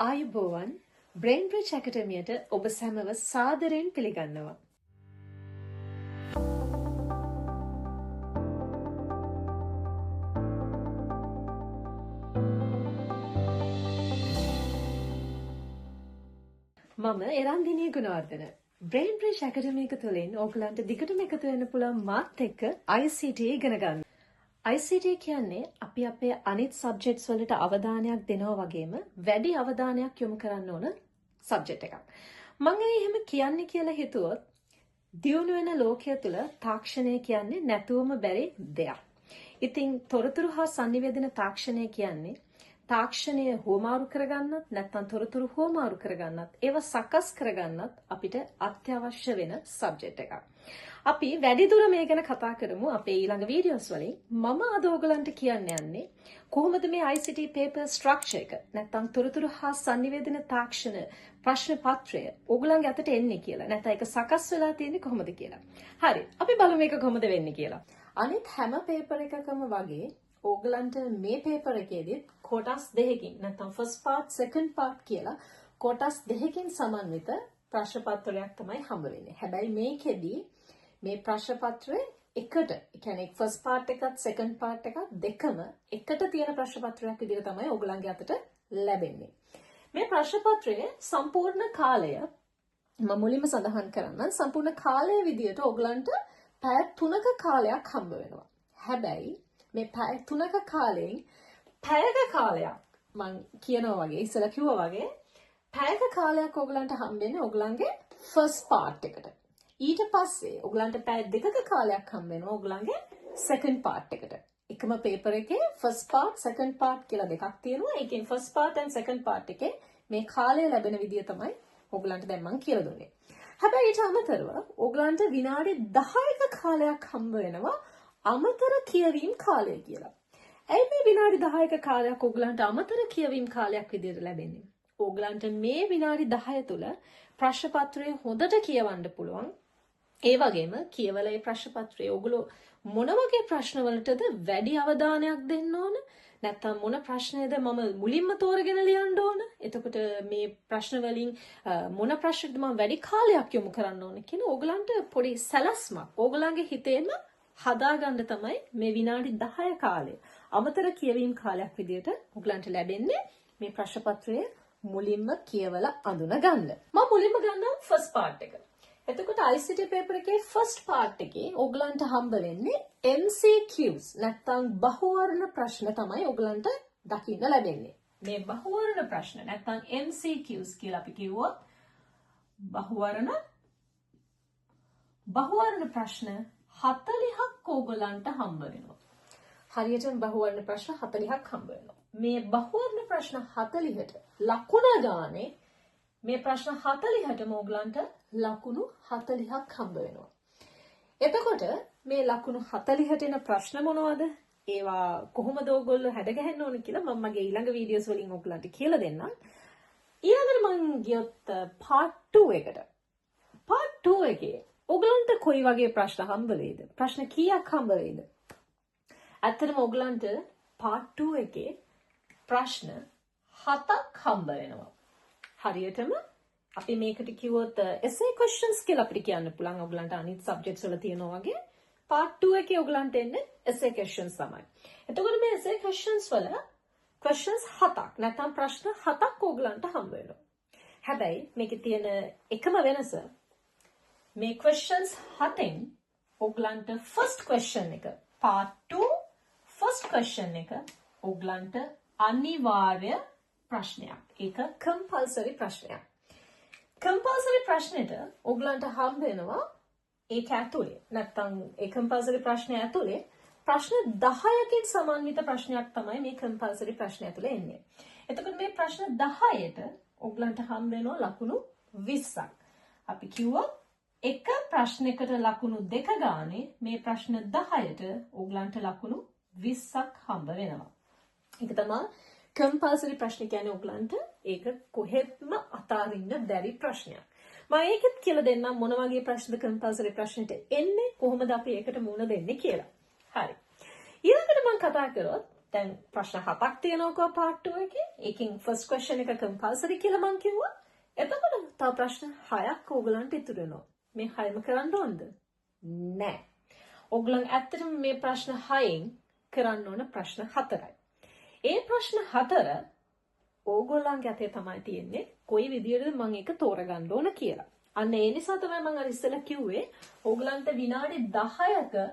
ආයුබෝවන්, brain bridge ඇකඩමියට ඔබ සැමව සාදරයෙන් පිළිගන්නවා. මම එරන්දිනිය ගුණවර්ධන. බ්‍රේන් බ්‍රිජ් ඇකඩමි එක තුළින් ඕගලන්ට දිගටම එකතු වෙන්න පුළුවන් මාත් එක්ක ICT ඉගෙන ගන්න. ICT කියන්නේ අපි අපේ අනිත් සබ්ජෙක්ට්ස් වලට අවධානයක් දෙනවා වගේම වැඩි අවධානයක් යොමු කරන්න ඕන සබ්ජෙක්ට් එකක්. මං ඇයි එහෙම කියන්නේ කියලා හිතුවොත්, දියුණු වෙන ලෝකය තුළ තාක්ෂණය කියන්නේ නැතුවම බැරි දෙයක්. ඉතින් තොරතුරු හා සන්නිවේදන තාක්ෂණය කියන්නේ තාක්ෂණය හුවමාරු කරගන්නත්, නැත්නම් තොරතුරු හුවමාරු කරගන්නත්, ඒවා සකස් කරගන්නත් අපිට අත්‍යවශ්‍ය වෙන සබ්ජෙක්ට් එකක්. අපි වැඩිදුර මේ ගැන කතා කරමු අපේ ඊළඟ වීඩියෝස් වලින්. මම අද ඕගලන්ට කියන්න යන්නේ කොහොමද මේ ICT paper structure එක, නැත්නම් තොරතුරු හා සන්නිවේදන තාක්ෂණ ප්‍රශ්න පත්‍රය ඕගලන්ගේ අතට එන්නේ කියලා. නැත්නම් ඒක සකස් වෙලා තියෙන්නේ කොහොමද කියලා. හරි. අපි බලමු මේක කොහොමද වෙන්නේ කියලා. අනිත් හැම පේපර් එකකම වගේ ඕගලන්ට මේ පේපර් එකේදීත් කොටස් දෙකකින්, නැත්නම් ෆස්ට් පාර්ට්, සෙකන්ඩ් පාර්ට් කියලා කොටස් දෙකකින් සමන්විත ප්‍රශ්න පත්‍රයක් තමයි හම්බ වෙන්නේ. හැබැයි මේකෙදී මේ ප්‍රශ්න පත්‍රය එකට, ඒ කියන්නේ ෆස්ට් පාර්ට් එකත් සෙකන්ඩ් පාර්ට් එකත් දෙකම එකට තියෙන ප්‍රශ්න පත්‍රයක් විදිහට තමයි ඕගලන්ගේ අතට ලැබෙන්නේ. මේ ප්‍රශ්න පත්‍රයේ සම්පූර්ණ කාලය මම මුලින්ම සඳහන් කරන්නම්. සම්පූර්ණ කාලය විදිහට ඕගලන්ට පැය 3ක කාලයක් හම්බ වෙනවා. හැබැයි මේ පැය 3ක කාලයෙන් පැයක කාලයක්, මං කියනවා වගේ, ඉස්සෙල්ලා කිව්වා වගේ, පැයක කාලයක් ඕගලන්ට හම්බෙන්නේ ඕගලන්ගේ ෆස්ට් පාර්ට් එකට. ඊට පස්සේ ඕගලන්ට පැය 2ක කාලයක් හම්බ වෙනවා ඕගලන්ගේ සෙකන්ඩ් පාර්ට් එකට. එකම පේපර් එකේ ෆස්ට් පාර්ට්, සෙකන්ඩ් පාර්ට් කියලා දෙකක් තියෙනවා. ඒකෙන් first part and second part එකේ මේ කාලය ලැබෙන විදිය තමයි ඕගලන්ට දැන් මං කියලා දුන්නේ. හැබැයි ඊට අමතරව ඕගලන්ට විනාඩි 10ක කාලයක් හම්බ වෙනවා අමතර කියවීම් කාලය කියලා. ඇයි මේ විනාඩි 10ක කාලයක් ඕගලන්ට අමතර කියවීම් කාලයක් විදියට ලැබෙන්නේ? ඕගලන්ට මේ විනාඩි 10 තුල ප්‍රශ්න පත්‍රය හොඳට කියවන්න පුළුවන්. ඒ වගේම කියවලා ඒ ප්‍රශ්න පත්‍රයේ ඕගොල්ලෝ මොන වගේ ප්‍රශ්න වලටද වැඩි අවධානයක් දෙන්න ඕන, නැත්නම් මොන ප්‍රශ්නයද මම මුලින්ම තෝරගෙන ලියන්න ඕන, එතකොට මේ ප්‍රශ්න වලින් මොන ප්‍රශ්නටද මම වැඩි කාලයක් යොමු කරන්න ඕන කියන ඕගලන්ට පොඩි සැලැස්මක් ඕගලන්ගේ හිතේම හදාගන්න තමයි මේ විනාඩි 10 කාලය අමතර කියවීම් කාලයක් විදියට ඕගලන්ට ලැබෙන්නේ මේ ප්‍රශ්න පත්‍රය මුලින්ම කියවලා අඳුන ගන්න. මම මුලින්ම ගන්නම් ෆස්ට් පාර්ට් එක. එතකොට ICT paper එකේ ෆස්ට් පාර්ට් එකේ ඕගලන්ට හම්බ වෙන්නේ MCQs, නැත්නම් බහුවර්ණ ප්‍රශ්න තමයි ඕගලන්ට දකින්න ලැබෙන්නේ. මේ බහුවර්ණ ප්‍රශ්න නැත්නම් MCQs කියලා අපි කිව්වොත් බහුවර්ණ ප්‍රශ්න 40ක් ඕගලන්ට හම්බ වෙනවා. හරියටම බහුවර්ණ ප්‍රශ්න 40ක් හම්බ වෙනවා. මේ බහුවර්ණ ප්‍රශ්න 40ට ලකුණ ගානේ මේ ප්‍රශ්න 40ටම ඕගලන්ට ලකුණු 40ක් හම්බ වෙනවා. එතකොට මේ ලකුණු 40ට එන ප්‍රශ්න මොනවද? ඒවා කොහොමද ඕගොල්ලෝ හැඩ ගැහෙන්න ඕන කියලා මම මගේ ඊළඟ වීඩියෝස් වලින් ඕගලන්ට කියලා දෙන්නම්. ඊළඟට මං ගියොත් පාර්ට් 2 එකට. පාර්ට් 2 එකේ ඕගලන්ට කොයි වගේ ප්‍රශ්න හම්බ වෙයිද? ප්‍රශ්න කීයක් හම්බ වෙයිද? ඇත්තටම ඕගලන්ට පාර්ට් 2 එකේ ප්‍රශ්න 7ක් හම්බ වෙනවා. හරියටම අපි මේකට කිව්වොත් essay questions කියලා අපිට කියන්න පුළුවන්. ඔයගලන්ට අනිත් සබ්ජෙක්ට්ස් වල තියෙනවා වගේ පාර්ට් 2 එකේ ඔයගලන්ට එන්නේ essay questions තමයි. එතකොට මේ essay questions වල questions 7ක් නැත්නම් ප්‍රශ්න 7ක් ඔයගලන්ට හම්බ වෙනවා. හැබැයි මේකේ තියෙන එකම වෙනස මේ questions 7න් ඔයගලන්ට first question එක, part 2 first question එක ඔයගලන්ට අනිවාර්ය ප්‍රශ්නයක්. ඒක කම්පල්සරි ප්‍රශ්නයක්. කම්පල්සරි ප්‍රශ්නෙට ඔයගලන්ට හම්බ වෙනවා ඒක ඇතුලේ, නැත්නම් ඒ කම්පල්සරි ප්‍රශ්නය ඇතුලේ ප්‍රශ්න 10කින් සමන්විත ප්‍රශ්නයක් තමයි මේ කම්පල්සරි ප්‍රශ්නය ඇතුලේ එන්නේ. එතකොට මේ ප්‍රශ්න 10ට ඔයගලන්ට හම්බ වෙනවා ලකුණු 20ක්. අපි කිව්වා එක ප්‍රශ්නයකට ලකුණු 2 ගානේ මේ ප්‍රශ්න 10ට ඔයගලන්ට ලකුණු 20ක් හම්බ වෙනවා. ඒක තමයි කම්පල්සරි ප්‍රශ්න කියන්නේ. ඔයගලන්ට ඒක කොහෙත්ම අතාරින්න බැරි ප්‍රශ්නයක්. මම ඒකෙත් කියලා දෙන්නම් මොන වගේ ප්‍රශ්නද කම්පල්සරි ප්‍රශ්නෙට එන්නේ, කොහොමද අපි ඒකට මුහුණ දෙන්නේ කියලා. හරි. ඊළඟට මම කතා කරොත් දැන් ප්‍රශ්න හතක් තියෙනවා පාර්ට් 2 එකේ. ඒකෙන් ෆස්ට් ක්වෙස්චන් එක කම්පල්සරි කියලා මං කිව්වා. එතකොට තව ප්‍රශ්න හයක් ඕගලන්ට ඉතුරු වෙනවා. මේ හයම කරන්න ඕනද? නෑ. ඕගලන් ඇත්තටම මේ ප්‍රශ්න හයෙන් කරන්න ඕන ප්‍රශ්න හතරයි. ඒ ප්‍රශ්න හතර ඕගොල්ලන්ගේ අතේ තමයි තියෙන්නේ කොයි විදියටද මං ඒක තෝරගන්න ඕන කියලා. අන්න ඒ නිසා තමයි මං අර ඉස්සෙල්ලා කිව්වේ ඕගලන්ට විනාඩි 10ක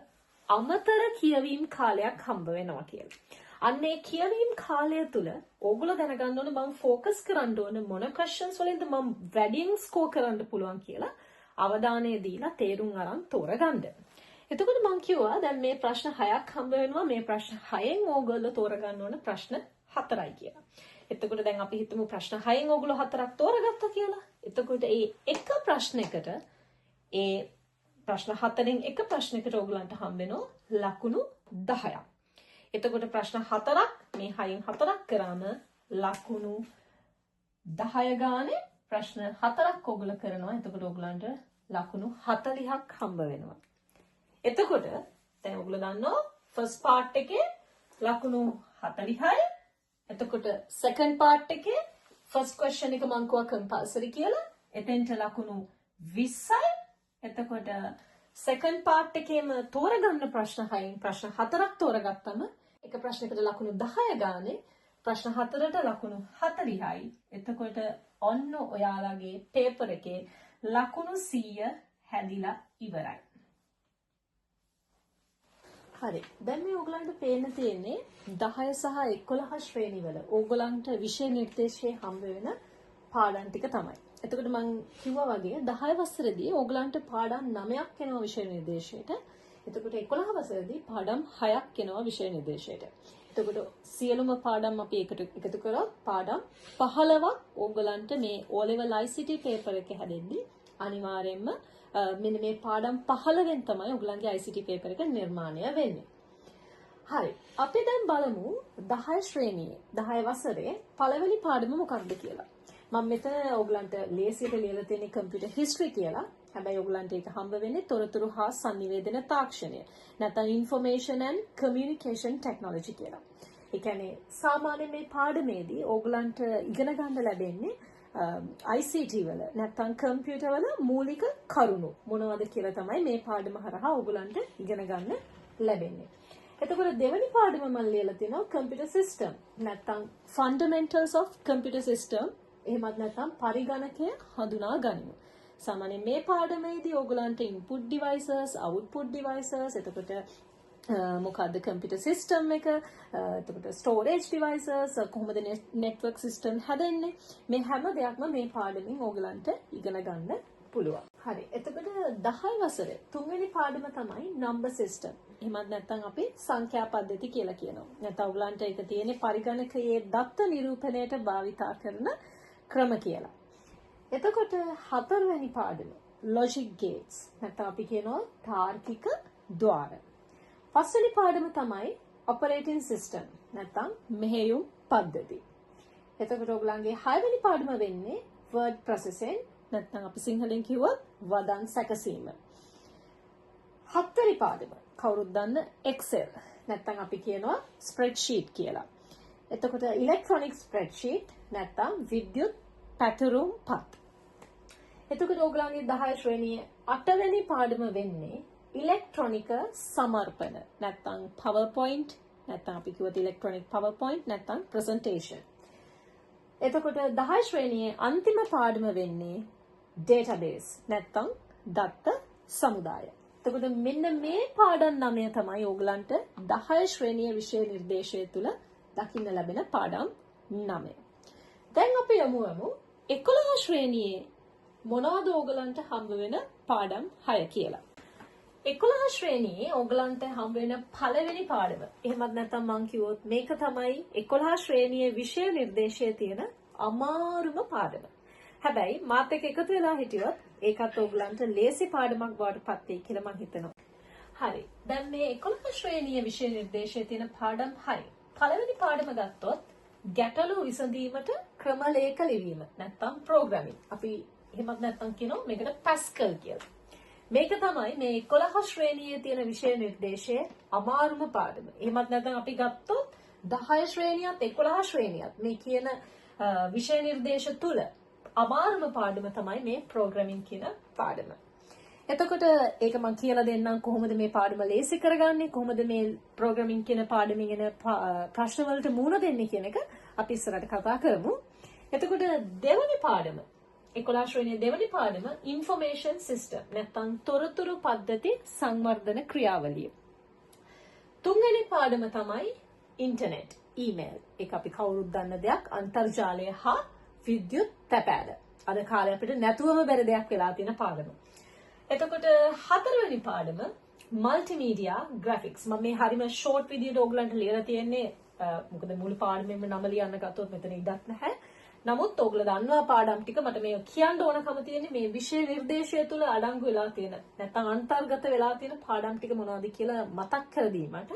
අමතර කියවීම් කාලයක් හම්බ වෙනවා කියලා. අන්න ඒ කියවීම් කාලය තුල ඕගොල්ලෝ දැනගන්න ඕන මං ෆෝකස් කරන්න ඕන මොන ක්වෙස්චන්ස් වලින්ද මං වැඩියෙන් ස්කෝර් කරන්න පුළුවන් කියලා අවධානය දීලා තේරුම් අරන් තෝරගන්න. එතකොට මං කිව්වා දැන් මේ ප්‍රශ්න හයක් හම්බ වෙනවා, මේ ප්‍රශ්න හයෙන් ඕගොල්ලෝ තෝරගන්න ඕන ප්‍රශ්න හතරයි කියලා. එතකොට දැන් අපි හිතමු ප්‍රශ්න හයෙන් ඕගොල්ලෝ හතරක් තෝරගත්තා කියලා. එතකොට ඒ එක ප්‍රශ්නයකට, ඒ ප්‍රශ්න හතරෙන් එක ප්‍රශ්නයකට ඕගොල්ලන්ට හම්බ වෙනවා ලකුණු 10ක්. එතකොට ප්‍රශ්න හතරක් මේ හයෙන් හතරක් කරාම ලකුණු 10 ගානේ ප්‍රශ්න හතරක් ඕගොල්ලෝ කරනවා. එතකොට ඕගොල්ලන්ට ලකුණු 40ක් හම්බ වෙනවා. එතකොට දැන් ඔයගොල්ලෝ දන්නවා ෆස්ට් පාර්ට් එකේ ලකුණු 40යි. එතකොට සෙකන්ඩ් පාර්ට් එකේ ෆස්ට් ක්වෙස්චන් එක මං කිව්වා කම්පල්සරි කියලා. එතෙන්ට ලකුණු 20යි. එතකොට සෙකන්ඩ් පාර්ට් එකේම තෝරගන්න ප්‍රශ්න හයෙන් ප්‍රශ්න හතරක් තෝරගත්තම එක ප්‍රශ්නයකට ලකුණු 10 ගානේ ප්‍රශ්න හතරට ලකුණු 40යි. එතකොට ඔන්න ඔයාලගේ පේපර් එකේ ලකුණු 100 හැදිලා ඉවරයි. හරි. දැන් මේ ඕගලන්ට පේන්න තියෙන්නේ 10 සහ 11 ශ්‍රේණිවල ඕගලන්ට විෂය නිර්දේශයේ හම්බ වෙන පාඩම් ටික තමයි. එතකොට මං කිව්වා වගේ 10 වසරේදී ඕගලන්ට පාඩම් 9ක් එනවා විෂය නිර්දේශයට. එතකොට 11 වසරේදී පාඩම් 6ක් එනවා විෂය නිර්දේශයට. එතකොට සියලුම පාඩම් අපි එකට එකතු කරොත් පාඩම් 15ක් ඕගලන්ට මේ O level ICT paper එක හැදෙද්දී අනිවාර්යයෙන්ම මෙන්න මේ පාඩම් 15න් තමයි ඔයගලන්ගේ ICT paper එක නිර්මාණය වෙන්නේ. හරි. අපි දැන් බලමු 10 ශ්‍රේණියේ 10 වසරේ පළවෙනි පාඩම මොකක්ද කියලා. මම මෙතන ඔයගලන්ට ලේසියට ලියලා තියෙන්නේ කම්පියුටර් හිස්ටරි කියලා. හැබැයි ඔයගලන්ට ඒක හම්බ වෙන්නේ තොරතුරු හා සන්නිවේදන තාක්ෂණය. නැත්නම් information and communication technology කියලා. ඒ කියන්නේ සාමාන්‍ය මේ පාඩමේදී ඔයගලන්ට ඉගෙන ගන්න ලැබෙන්නේ ICT වල නැත්නම් කම්පියුටර් වල මූලික කරුණු මොනවද කියලා තමයි මේ පාඩම හරහා ඔයගලන්ට ඉගෙන ගන්න ලැබෙන්නේ. එතකොට දෙවෙනි පාඩම මම ලියලා තිනවා කම්පියුටර් සිස්ටම් නැත්නම් fundamentals of computer system, එහෙමත් නැත්නම් පරිගණකය හඳුනා ගනිමු. සාමාන්‍යයෙන් මේ පාඩමේදී ඔයගලන්ට input devices, output devices, එතකොට මොකද්ද කම්පියුටර් සිස්ටම් එක, එතකොට ස්ටෝරේජ් ඩිවයිසස්, කොහොමද නෙට්වර්ක් සිස්ටම් හැදෙන්නේ, මේ හැම දෙයක්ම මේ පාඩමින් ඕගලන්ට ඉගෙන ගන්න පුළුවන්. හරි. එතකොට 10 වසරේ තුන්වෙනි පාඩම තමයි නම්බර් සිස්ටම්. එහෙමත් නැත්නම් අපි සංඛ්‍යා පද්ධති කියලා කියනවා. නැත්නම් ඔයගලන්ට ඒක තියෙන්නේ පරිගණකයේ දත්ත නිරූපණයට භාවිතා කරන ක්‍රම කියලා. එතකොට හතරවෙනි පාඩම ලොජික් ගේට්ස්, නැත්නම් අපි කියනවා තාර්කික ද්වාර. පස්වෙනි පාඩම තමයි ඔපරේටින් සිස්ටම් නැත්නම් මෙහෙයුම් පද්ධති. එතකොට ඔයගලන්ගේ හයවෙනි පාඩම වෙන්නේ වර්ඩ් ප්‍රොසෙසිං, නැත්නම් අපි සිංහලෙන් කිව්වොත් වදන් සැකසීම. හත්වෙනි පාඩම කවුරුත් දන්න Excel, නැත්නම් අපි කියනවා ස්ප්‍රෙඩ්ෂීට් කියලා. එතකොට ඉලෙක්ට්‍රොනික ස්ප්‍රෙඩ්ෂීට් නැත්නම් විද්‍යුත් පැතුරුම් පත්. එතකොට ඔයගලන්ගේ 10 ශ්‍රේණියේ අටවෙනි පාඩම වෙන්නේ ඉලෙක්ට්‍රොනික සමර්පණ නැත්නම් PowerPoint, නැත්නම් අපි කිව්වොත් ඉලෙක්ට්‍රොනික PowerPoint නැත්නම් ප්‍රසන්ටේෂන්. එතකොට 10 ශ්‍රේණියේ අන්තිම පාඩම වෙන්නේ ඩේටාබේස් නැත්නම් දත්ත සමුදාය. එතකොට මෙන්න මේ පාඩම් නමය තමයි ඕගලන්ට 10 ශ්‍රේණියේ විෂය නිර්දේශය තුල දකින්න ලැබෙන පාඩම් නමය. දැන් අපි යමු 11 ශ්‍රේණියේ මොනවද ඕගලන්ට හම්බ වෙන පාඩම් 6 කියලා. 11 ශ්‍රේණියේ ඕගලන්ට හම්බ වෙන පළවෙනි පාඩම. එහෙමත් නැත්නම් මං කිව්වොත් මේක තමයි 11 ශ්‍රේණියේ විෂය නිර්දේශයේ තියෙන අමාරුම පාඩම. හැබැයි මාත් එක්ක එකතු වෙලා හිටියොත් ඒකත් ඕගලන්ට ලේසි පාඩමක් බවට පත් වෙයි කියලා මං හිතනවා. හරි. දැන් මේ 11 ශ්‍රේණියේ විෂය නිර්දේශයේ තියෙන පාඩම් 6. පළවෙනි පාඩම ගත්තොත් ගැටලු විසඳීමට ක්‍රමලේඛ ලිවීම නැත්නම් ප්‍රෝග්‍රෑමින්. අපි එහෙමත් නැත්නම් කියනවා මේකට පැස්කල් කියලා. මේක තමයි මේ 11 ශ්‍රේණියේ තියෙන විෂය නිර්දේශයේ අමාරුම පාඩම. එහෙමත් නැත්නම් අපි ගත්තොත් 10 ශ්‍රේණියත් 11 ශ්‍රේණියත් මේ කියන විෂය නිර්දේශ තුල අමාරුම පාඩම තමයි මේ ප්‍රෝග්‍රෑමින් කියන පාඩම. එතකොට ඒක මං කියලා දෙන්නම් කොහොමද මේ පාඩම ලේසි කරගන්නේ, කොහොමද මේ ප්‍රෝග්‍රෑමින් කියන පාඩමින් එන ප්‍රශ්න වලට මුහුණ දෙන්නේ කියන එක අපි ඉස්සරහට කතා කරමු. එතකොට දෙවනි පාඩම, 11 ශ්‍රේණියේ දෙවනි පාඩම ඉන්ෆර්මේෂන් සිස්ටම් නැත්නම් තොරතුරු පද්ධති සංවර්ධන ක්‍රියාවලිය. තුන්වෙනි පාඩම තමයි ඉන්ටර්නෙට්, ඊමේල්. ඒක අපි කවුරුත් දන්න දෙයක්, අන්තර්ජාලය හා විද්‍යුත් තැපෑල. අද කාලේ අපිට නැතුවම බැරි දෙයක් වෙලා තියෙන පාඩම. එතකොට හතරවෙනි පාඩම මල්ටිමීඩියා ග්‍රැෆික්ස්. මම මේ හරිම ෂෝට් විදියට ඕගලන්ට ලියලා තියෙන්නේ, මොකද මුළු පාඩමෙම නම ලියන්න ගත්තොත් මෙතන ඉඩක් නැහැ. නමුත් ඕගොල්ලෝ දන්නවා පාඩම් ටික. මට මේ කියන්න ඕනකම තියෙන්නේ මේ විෂය නිර්දේශය තුල අඩංගු වෙලා තියෙන නැත්නම් අන්තර්ගත වෙලා තියෙන පාඩම් ටික මොනවද කියලා මතක් කර දීමට.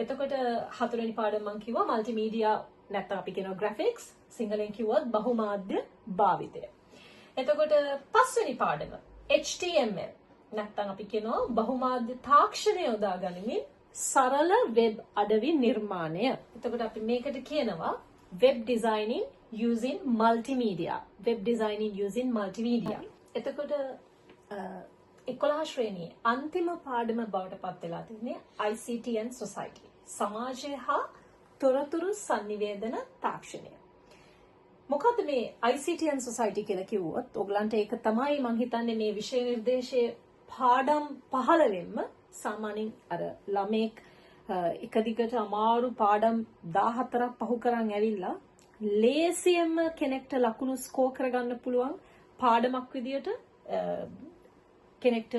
එතකොට හතරවෙනි පාඩම මම කිව්වා මල්ටිමීඩියා නැත්නම් අපි කියනවා ග්‍රැෆික්ස්, සිංහලෙන් කිව්වොත් බහුමාධ්‍ය භාවිතය. එතකොට පස්වෙනි පාඩම HTML නැත්නම් අපි කියනවා බහුමාධ්‍ය තාක්ෂණය යොදා ගනිමින් සරල වෙබ් අඩවි නිර්මාණය. එතකොට අපි මේකට කියනවා web designing using multimedia. Web designing using multimedia. එතකොට 11 ශ්‍රේණියේ අන්තිම පාඩම බවට පත් වෙලා තින්නේ ICT and society. සමාජය හා තොරතුරු සන්නිවේදන තාක්ෂණය. මොකද්ද මේ ICT and society කියලා කිව්වොත් ඔයගලන්ට ඒක තමයි මං හිතන්නේ මේ විෂය නිර්දේශයේ පාඩම් 15න්ම සාමාන්‍යයෙන් අර ළමෙක් එක දිගට අමාරු පාඩම් 14ක් පහු කරන් ඇවිල්ලා ලේසියෙන්ම කෙනෙක්ට ලකුණු ස්කෝර් කරගන්න පුළුවන් පාඩමක් විදියට කෙනෙක්ට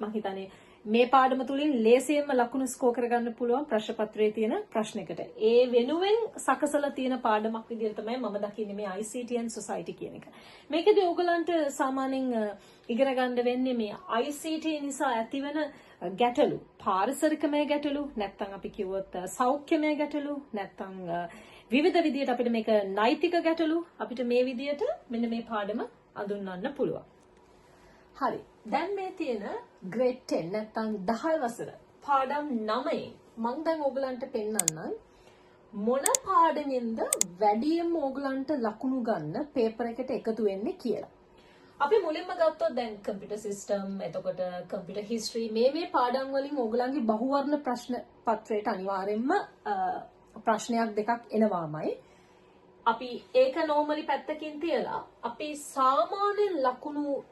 මං හිතන්නේ මේ පාඩම තුලින් ලේසියෙන්ම ලකුණු ස්කෝර් කරගන්න පුළුවන් ප්‍රශ්න පත්‍රයේ තියෙන ප්‍රශ්නයකට. ඒ වෙනුවෙන් සකසලා තියෙන පාඩමක් විදියට තමයි මම දකින්නේ මේ ICT and society කියන එක. මේකෙදි ඕගලන්ට සාමාන්‍යයෙන් ඉගෙන ගන්න වෙන්නේ මේ ICT නිසා ඇතිවන ගැටලු, පාරිසරිකමය ගැටලු, නැත්නම් අපි කිව්වොත් සෞඛ්‍යමය ගැටලු, නැත්නම් විවිධ විදියට අපිට මේක නෛතික ගැටලු, අපිට මේ විදියට මෙන්න මේ පාඩම අඳුන්වන්න පුළුවන්. හරි. දැන් මේ තියෙන ග්‍රේඩ් 10 නැත්නම් 10 වසර පාඩම් 9 මං දැන් ඕගලන්ට පෙන්වන්නම් මොන පාඩමෙන්ද වැඩියෙන්ම ඕගලන්ට ලකුණු ගන්න පේපර් එකට එකතු වෙන්නේ කියලා. අපි මුලින්ම ගත්තොත් දැන් කම්පියුටර් සිස්ටම්, එතකොට කම්පියුටර් හිස්ටරි මේ මේ පාඩම් වලින් ඕගලන්ගේ බහුවර්ණ ප්‍රශ්න පත්‍රයට අනිවාර්යෙන්ම ප්‍රශ්නයක් දෙකක් එනවාමයි. අපි ඒක නෝමලි පැත්තකින් තියලා අපි සාමාන්‍ය ලකුණු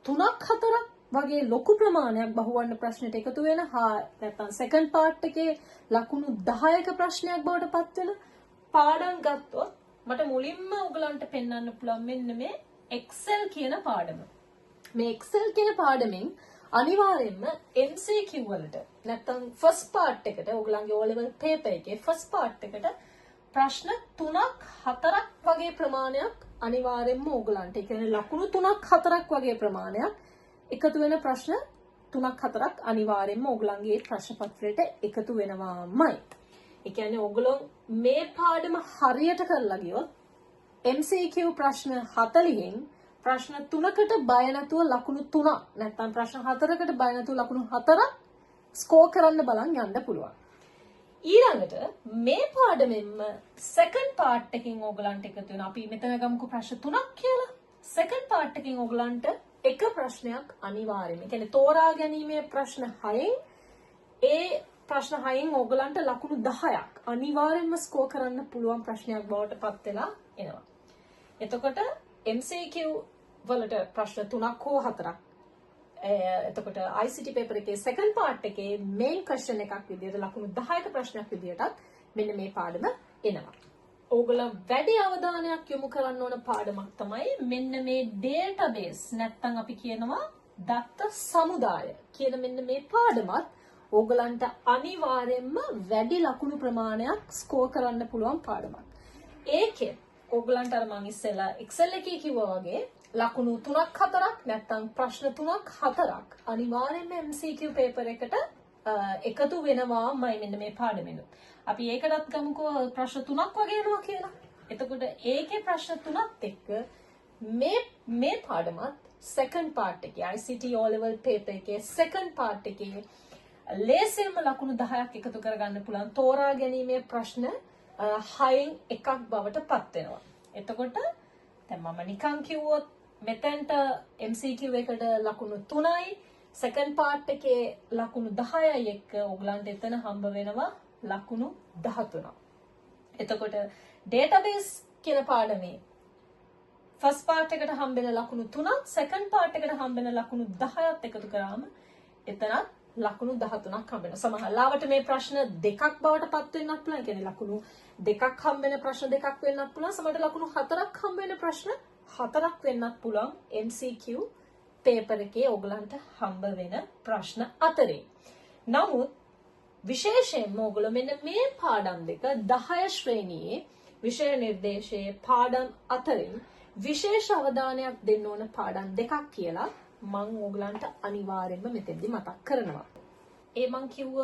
3ක් 4ක් වගේ ලොකු ප්‍රමාණයක් බහුවර්ණ ප්‍රශ්නෙට එකතු වෙන හා නැත්නම් සෙකන්ඩ් පාර්ට් එකේ ලකුණු 10ක ප්‍රශ්නයක් බවට පත් වෙන පාඩම් ගත්තොත් මට මුලින්ම ඔයගලන්ට පෙන්වන්න පුළුවන් මෙන්න මේ Excel කියන පාඩම. මේ Excel කියන පාඩමෙන් අනිවාර්යයෙන්ම MCQ වලට නැත්නම් ෆස්ට් පාර්ට් එකට ඔයගලන්ගේ O level paper එකේ ෆස්ට් පාර්ට් එකට ප්‍රශ්න 3ක් 4ක් වගේ ප්‍රමාණයක් අනිවාර්යයෙන්ම ඕගලන්ට, ඒ කියන්නේ ලකුණු 3ක් 4ක් වගේ ප්‍රමාණයක් එකතු වෙන ප්‍රශ්න 3ක් 4ක් අනිවාර්යයෙන්ම ඕගලන්ගේ ප්‍රශ්න පත්‍රයට එකතු වෙනවාමයි. ඒ කියන්නේ ඕගොල්ලෝ මේ පාඩම හරියට කරලා ගියොත් MCQ ප්‍රශ්න 40න් ප්‍රශ්න 3කට බය නැතුව ලකුණු 3ක් නැත්නම් ප්‍රශ්න 4කට බය නැතුව ලකුණු 4ක් ස්කෝර් කරන්න බලන් යන්න පුළුවන්. ඊළඟට මේ පාඩමෙන්ම සෙකන්ඩ් පාර්ට් එකකින් ඕගලන්ට එකතු වෙන, අපි මෙතන ගමුකෝ ප්‍රශ්න 3ක් කියලා. සෙකන්ඩ් පාර්ට් එකකින් ඕගලන්ට එක ප්‍රශ්නයක් අනිවාර්යයෙන්ම. ඒ කියන්නේ තෝරා ගැනීමේ ප්‍රශ්න 6න් ඒ ප්‍රශ්න 6න් ඕගලන්ට ලකුණු 10ක් අනිවාර්යයෙන්ම ස්කෝර් කරන්න පුළුවන් ප්‍රශ්නයක් බවට පත් වෙලා එනවා. එතකොට MCQ වලට ප්‍රශ්න 3ක් හෝ 4ක්, එතකොට ICT paper එකේ සෙකන්ඩ් පාර්ට් එකේ මේන් ක්වෙස්චන් එකක් විදියට ලකුණු 10ක ප්‍රශ්නයක් විදියටත් මෙන්න මේ පාඩම එනවා. ඕගොල්ලෝ වැඩි අවධානයක් යොමු කරන්න ඕන පාඩමක් තමයි මෙන්න මේ ඩේටාබේස් නැත්තම් අපි කියනවා දත්ත සමුදාය කියන මෙන්න මේ පාඩමත් ඕගලන්ට අනිවාර්යයෙන්ම වැඩි ලකුණු ප්‍රමාණයක් ස්කෝර් කරන්න පුළුවන් පාඩමක්. ඒකෙන් ඕගලන්ට අර මං ඉස්සෙල්ලා Excel එකේ කිව්වා වගේ ලකුණු 3ක් 4ක් නැත්තම් ප්‍රශ්න 3ක් 4ක් අනිවාර්යයෙන්ම MCQ paper එකට එකතු වෙනවාමයි මෙන්න මේ පාඩමෙන්. අපි ඒකටත් ගමුකෝ ප්‍රශ්න 3ක් වගේ එනවා කියලා. එතකොට ඒකේ ප්‍රශ්න 3ත් එක්ක මේ මේ පාඩමත් සෙකන්ඩ් පාර්ට් එකේ ICT O level paper එකේ සෙකන්ඩ් පාර්ට් එකේ ලේසියෙන්ම ලකුණු 10ක් එකතු කරගන්න පුළුවන් තෝරා ගැනීමේ ප්‍රශ්න හයෙන් එකක් බවට පත් වෙනවා. එතකොට දැන් මම නිකන් කිව්වොත් මෙතෙන්ට MCQ එකට ලකුණු 3යි, සෙකන්ඩ් පාර්ට් එකේ ලකුණු 10යි එක්ක ඔයගලන්ට එතන හම්බ වෙනවා ලකුණු 13ක්. එතකොට ඩේටාබේස් කියන පාඩමේ ෆස්ට් පාර්ට් එකට හම්බෙන ලකුණු 3ත් සෙකන්ඩ් පාර්ට් එකට හම්බෙන ලකුණු 10ත් එකතු කරාම එතනත් ලකුණු 13ක් හම්බ වෙනවා. සමහර ලාවට මේ ප්‍රශ්න දෙකක් බවට පත් වෙන්නත් පුළුවන්. ඒ කියන්නේ ලකුණු දෙකක් හම්බ වෙන ප්‍රශ්න දෙකක් වෙන්නත් පුළුවන්. සමහරට ලකුණු හතරක් හම්බ වෙන ප්‍රශ්න හතරක් වෙන්නත් පුළුවන් MCQ paper එකේ ඔයගලන්ට හම්බ වෙන ප්‍රශ්න අතරේ. නමුත් විශේෂයෙන්ම ඔයගොල්ලෝ මෙන්න මේ පාඩම් දෙක 10 ශ්‍රේණියේ විෂය නිර්දේශයේ පාඩම් අතරින් විශේෂ අවධානයක් දෙන්න ඕන පාඩම් දෙකක් කියලා මං ඔයගලන්ට අනිවාර්යයෙන්ම මෙතෙන්දි මතක් කරනවා. ඒ මං කිව්ව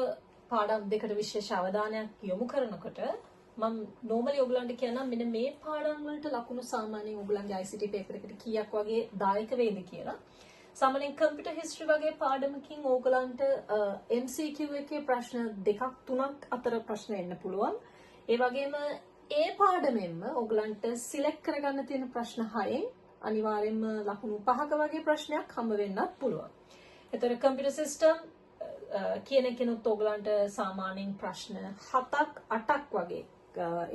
පාඩම් දෙකට විශේෂ අවධානයක් යොමු කරනකොට මං නෝමලි ඔයගලන්ට කියන්නම් මෙන්න මේ පාඩම් වලට ලකුණු සාමාන්‍යයෙන් ඔයගලන්ගේ ICT paper එකට කීයක් වගේ දායක වෙයිද කියලා. සාමාන්‍යයෙන් කම්පියුටර් හිස්ටරි වගේ පාඩමකින් ඕගලන්ට MCQ එකේ ප්‍රශ්න දෙකක් තුනක් අතර ප්‍රශ්න එන්න පුළුවන්. ඒ වගේම ඒ පාඩමෙන්ම ඕගලන්ට සිලෙක්ට් කරගන්න තියෙන ප්‍රශ්න හයෙන් අනිවාර්යෙන්ම ලකුණු පහක වගේ ප්‍රශ්නයක් හම්බ වෙන්නත් පුළුවන්. එතකොට කම්පියුටර් සිස්ටම් කියන එකෙනුත් ඕගලන්ට සාමාන්‍යයෙන් ප්‍රශ්න හතක් අටක් වගේ,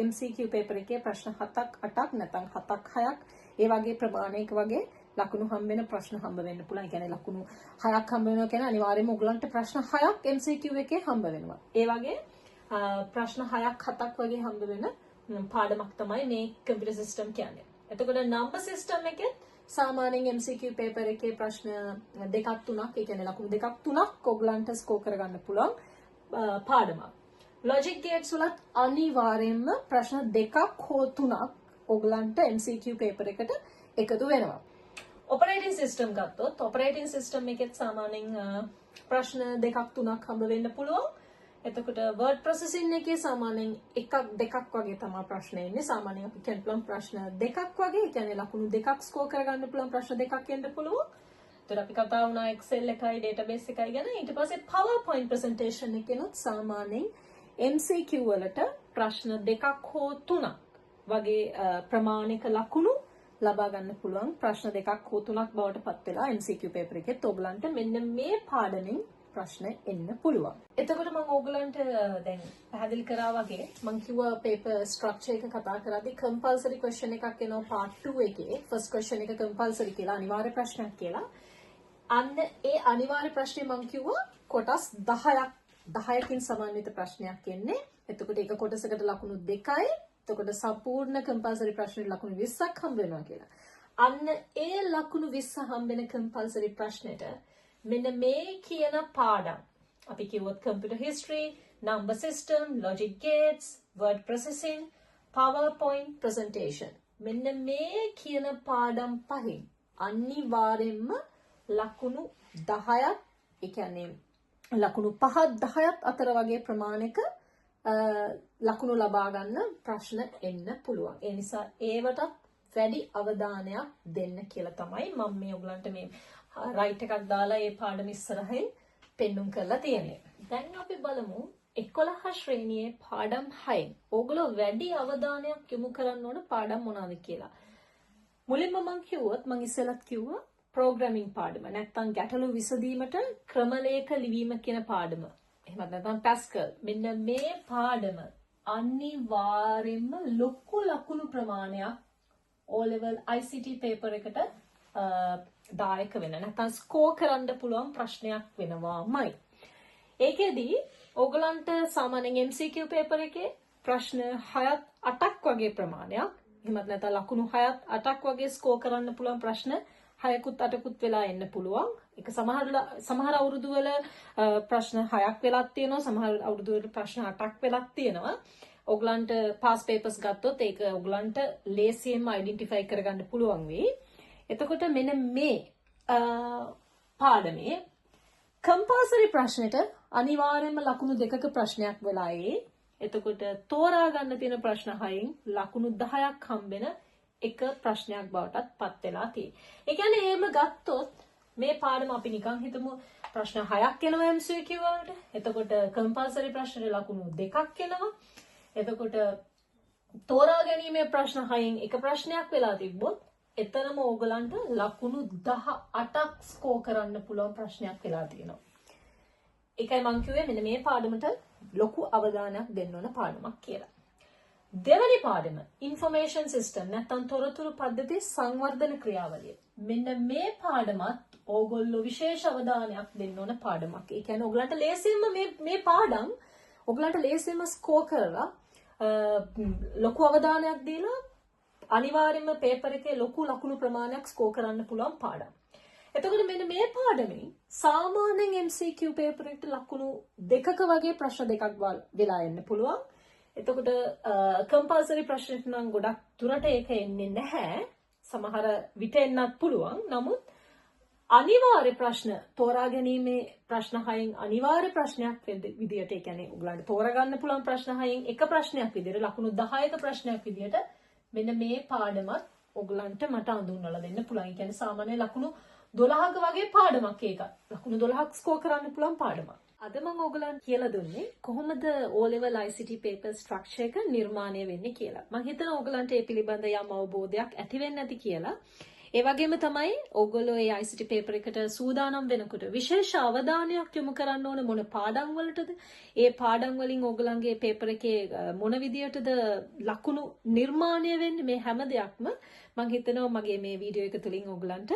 MCQ paper එකේ ප්‍රශ්න හතක් අටක් නැත්නම් හතක් හයක් ඒ වගේ ප්‍රමාණයක වගේ ලකුණු හම්බ වෙන ප්‍රශ්න හම්බ වෙන්න පුළුවන්. ඒ කියන්නේ ලකුණු හයක් හම්බ වෙනවා කියන්නේ අනිවාර්යයෙන්ම ඔයගලන්ට ප්‍රශ්න හයක් MCQ එකේ හම්බ වෙනවා. ඒ වගේ ප්‍රශ්න හයක් හතක් වගේ හම්බ වෙන පාඩමක් තමයි මේ කම්පියුටර් සිස්ටම් කියන්නේ. එතකොට නම්බර් සිස්ටම් එකෙත් සාමාන්‍යයෙන් MCQ paper එකේ ප්‍රශ්න දෙකක් තුනක්, ඒ කියන්නේ ලකුණු දෙකක් තුනක් ඔයගලන්ට ස්කෝර් කරගන්න පුළුවන් පාඩමක්. ලොජික් ගේට්ස් වලත් අනිවාර්යයෙන්ම ප්‍රශ්න දෙකක් හෝ තුනක් ඔයගලන්ට MCQ paper එකට එකතු වෙනවා. ඔපරේටින් සිස්ටම් ගත්තොත් ඔපරේටින් සිස්ටම් එකෙත් සාමාන්‍යයෙන් ප්‍රශ්න දෙකක් තුනක් හම්බ වෙන්න පුළුවන්. එතකොට වර්ඩ් ප්‍රොසෙසින් එකේ සාමාන්‍යයෙන් එකක් දෙකක් වගේ තමයි ප්‍රශ්න එන්නේ. සාමාන්‍යයෙන් අපි කියන්න පුළුවන් ප්‍රශ්න දෙකක් වගේ. ඒ කියන්නේ ලකුණු දෙකක් ස්කෝර් කරගන්න පුළුවන් ප්‍රශ්න දෙකක් එන්න පුළුවන්. එතකොට අපි කතා වුණා Excel එකයි database එකයි ගැන. ඊට පස්සේ PowerPoint presentation එකෙනුත් සාමාන්‍යයෙන් MCQ වලට ප්‍රශ්න දෙකක් හෝ තුනක් වගේ ප්‍රමාණික ලකුණු ලබා ගන්න පුළුවන් ප්‍රශ්න දෙකක් හෝ තුනක් බවට පත් වෙලා MCQ paper එකෙත් ඔයගලන්ට මෙන්න මේ පාඩමෙන් ප්‍රශ්න එන්න පුළුවන්. එතකොට මම ඕගලන්ට දැන් පැහැදිලි කරා වගේ මං කිව්වා පේපර් ස්ට්‍රක්චර් එක කතා කරද්දී කම්පල්සරි ක්වෙස්චන් එකක් එනවා පාර්ට් 2 එකේ. ෆස්ට් ක්වෙස්චන් එක කම්පල්සරි කියලා, අනිවාර්ය ප්‍රශ්නයක් කියලා. අන්න ඒ අනිවාර්ය ප්‍රශ්නේ මං කිව්වා කොටස් 10ක් 10කින් සමන්විත ප්‍රශ්නයක් එන්නේ. එතකොට එක කොටසකට ලකුණු 2යි. එතකොට සම්පූර්ණ කම්පල්සරි ප්‍රශ්නෙට ලකුණු 20ක් හම්බ වෙනවා කියලා. අන්න ඒ ලකුණු 20 හම්බ වෙන කම්පල්සරි ප්‍රශ්නෙට මෙන්න මේ කියන පාඩම් අපි කිව්වොත් computer history, number system, logic gates, word processing, PowerPoint presentation, මෙන්න මේ කියන පාඩම් පහෙන් අනිවාර්යෙන්ම ලකුණු 10ක්, ඒ කියන්නේ ලකුණු 5ත් 10ත් අතර වගේ ප්‍රමාණයක ලකුණු ලබා ගන්න ප්‍රශ්න එන්න පුළුවන්. ඒ නිසා ඒවටත් වැඩි අවධානයක් දෙන්න කියලා තමයි මම මේ ඔයගලන්ට මේ රයිට් එකක් දාලා ඒ පාඩම ඉස්සරහින් පෙන්නුම් කරලා තියෙන්නේ. දැන් අපි බලමු 11 ශ්‍රේණියේ පාඩම් 6න් ඕගොල්ලෝ වැඩි අවධානයක් යොමු කරන්න ඕන පාඩම් මොනවාද කියලා. මුලින්ම මං කිව්වොත්, මං ඉස්සෙල්ලත් කිව්වා, ප්‍රෝග්‍රෑමින් පාඩම නැත්තම් ගැටලු විසඳීමට ක්‍රමලේඛ ලිවීම කියන පාඩම. එහෙමත් නැත්නම් පැස්කල්. මෙන්න මේ පාඩම අනිවාර්යෙන්ම ලොකු ලකුණු ප්‍රමාණයක් O level ICT paper එකට දායක වෙන නැත්නම් ස්කෝර් කරන්න පුළුවන් ප්‍රශ්නයක් වෙනවාමයි. ඒකෙදි ඕගලන්ට සාමාන්‍යයෙන් MCQ paper එකේ ප්‍රශ්න 6ත් 8ක් වගේ ප්‍රමාණයක්, එහෙමත් නැත්නම් ලකුණු 6ත් 8ක් වගේ ස්කෝර් කරන්න පුළුවන් ප්‍රශ්න 6කුත් 8කුත් වෙලා එන්න පුළුවන්. ඒක සමහර සමහර අවුරුදු වල ප්‍රශ්න 6ක් වෙලක් තියෙනවා, සමහර අවුරුදු වල ප්‍රශ්න 8ක් වෙලක් තියෙනවා. ඔයගලන්ට පාස් පේපර්ස් ගත්තොත් ඒක ඔයගලන්ට ලේසියෙන්ම අයිඩෙන්ටිෆයි කරගන්න පුළුවන් වෙයි. එතකොට මෙන්න මේ පාඩමේ කම්පල්සරි ප්‍රශ්නෙට අනිවාර්යයෙන්ම ලකුණු දෙකක ප්‍රශ්නයක් වෙලා එයි. එතකොට තෝරා ගන්න තියෙන ප්‍රශ්න හයෙන් ලකුණු 10ක් හම්බෙන එක ප්‍රශ්නයක් බවටත් පත් වෙලා තියෙන්නේ. ඒ කියන්නේ එහෙම ගත්තොත් මේ පාඩම අපි නිකන් හිතමු ප්‍රශ්න හයක් එනවා MCQ වලට. එතකොට කම්පල්සරි ප්‍රශ්නෙට ලකුණු දෙකක් එනවා. එතකොට තෝරා ගැනීමේ ප්‍රශ්න හයෙන් එක ප්‍රශ්නයක් වෙලා තිබ්බොත් එතනම ඕගලන්ට ලකුණු 18ක් ස්කෝර් කරන්න පුළුවන් ප්‍රශ්නයක් වෙලා තියෙනවා. ඒකයි මං කිව්වේ මෙන්න මේ පාඩමට ලොකු අවධානයක් දෙන්න ඕන පාඩමක් කියලා. දෙවැනි පාඩම ඉන්ෆර්මේෂන් සිස්ටම් නැත්නම් තොරතුරු පද්ධති සංවර්ධන ක්‍රියාවලිය. මෙන්න මේ පාඩමත් ඕගොල්ලෝ විශේෂ අවධානයක් දෙන්න ඕන පාඩමක්. ඒ කියන්නේ ඕගලන්ට ලේසියෙන්ම මේ මේ පාඩම් ඕගලන්ට ලේසියෙන්ම ස්කෝර් කරලා ලොකු අවධානයක් දීලා අනිවාර්යයෙන්ම පේපර් එකේ ලොකු ලකුණු ප්‍රමාණයක් ස්කෝර් කරන්න පුළුවන් පාඩම්. එතකොට මෙන්න මේ පාඩමෙන් සාමාන්‍යයෙන් MCQ paper එකට ලකුණු 2ක වගේ ප්‍රශ්න දෙකක් වෙලා එන්න පුළුවන්. එතකොට කම්පල්සරි ප්‍රශ්නෙට නම් ගොඩක් දුරට ඒක එන්නේ නැහැ. සමහර විට එන්නත් පුළුවන්. නමුත් අනිවාර්ය ප්‍රශ්න තෝරා ගැනීමේ ප්‍රශ්න හයෙන් අනිවාර්ය ප්‍රශ්නයක් විදියට, ඒ කියන්නේ ඔයගලන්ට තෝරගන්න පුළුවන් ප්‍රශ්න හයෙන් එක ප්‍රශ්නයක් විදියට, ලකුණු 10ක ප්‍රශ්නයක් විදියට මෙන්න මේ පාඩමත් ඔයගලන්ට මට අඳුන්වලා දෙන්න පුළුවන්. ඒ කියන්නේ සාමාන්‍ය ලකුණු 12ක වගේ පාඩමක් ඒක. ලකුණු 12ක් ස්කෝර් කරන්න පුළුවන් පාඩමක්. අද මම ඔයගලන්ට කියලා දුන්නේ කොහොමද O level ICT paper structure එක නිර්මාණය වෙන්නේ කියලා. මං හිතනවා ඔයගලන්ට ඒ පිළිබඳ යම් අවබෝධයක් ඇති වෙන්න ඇති කියලා. ඒ වගේම තමයි ඔයගොල්ලෝ ඒ ICT paper එකට සූදානම් වෙනකොට විශේෂ අවධානයක් යොමු කරන්න ඕන මොන පාඩම් වලටද? ඒ පාඩම් වලින් ඔයගලන්ගේ පේපර් එකේ මොන විදියටද ලකුණු නිර්මාණය වෙන්නේ, මේ හැම දෙයක්ම මං හිතනවා මගේ මේ වීඩියෝ එක තුලින් ඔයගලන්ට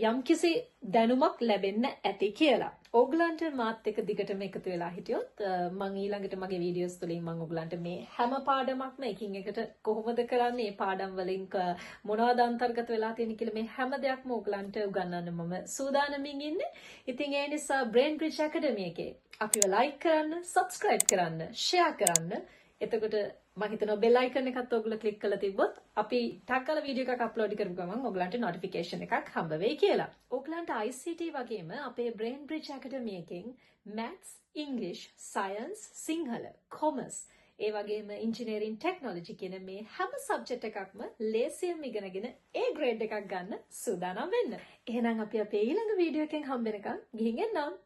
යම්කිසි දැනුමක් ලැබෙන්න ඇති කියලා. ඔයගලන්ට මාත් එක්ක දිගටම එකතු වෙලා හිටියොත් මං ඊළඟට මගේ වීඩියෝස් තුලින් මං ඔයගලන්ට මේ හැම පාඩමක්ම එකින් එකට කොහොමද කරන්නේ, මේ පාඩම් වලින් මොනවද අන්තර්ගත වෙලා තියෙන්නේ කියලා මේ හැම දෙයක්ම ඔයගලන්ට උගන්වන්න මම සූදානමින් ඉන්නේ. ඉතින් ඒ නිසා Brain Bridge Academy එකේ අපිව ලයික් කරන්න, සබ්ස්ක්‍රයිබ් කරන්න, ෂෙයා කරන්න. එතකොට මම හිතනවා බෙල් අයිකන් එකත් ඔයගොල්ලෝ ක්ලික් කරලා තිබ්බොත් අපි ටක් ගාලා වීඩියෝ එකක් අප්ලෝඩ් කරපු ගමන් ඔයගලන්ට නොටිෆිකේෂන් එකක් හම්බ වෙයි කියලා. ඔයගලන්ට ICT වගේම අපේ Brain Bridge Academy එකෙන් Maths, English, Science, Sinhala, Commerce, ඒ වගේම ඉංජිනේරින් ටෙක්නොලොජි කියන මේ හැම සබ්ජෙක්ට් එකක්ම ලේසියෙන් ඉගෙනගෙන ඒ ග්‍රේඩ් එකක් ගන්න සූදානම් වෙන්න. එහෙනම් අපි අපේ ඊළඟ වීඩියෝ එකෙන් හම්බ වෙනකන් ගිහින් එන්නම්.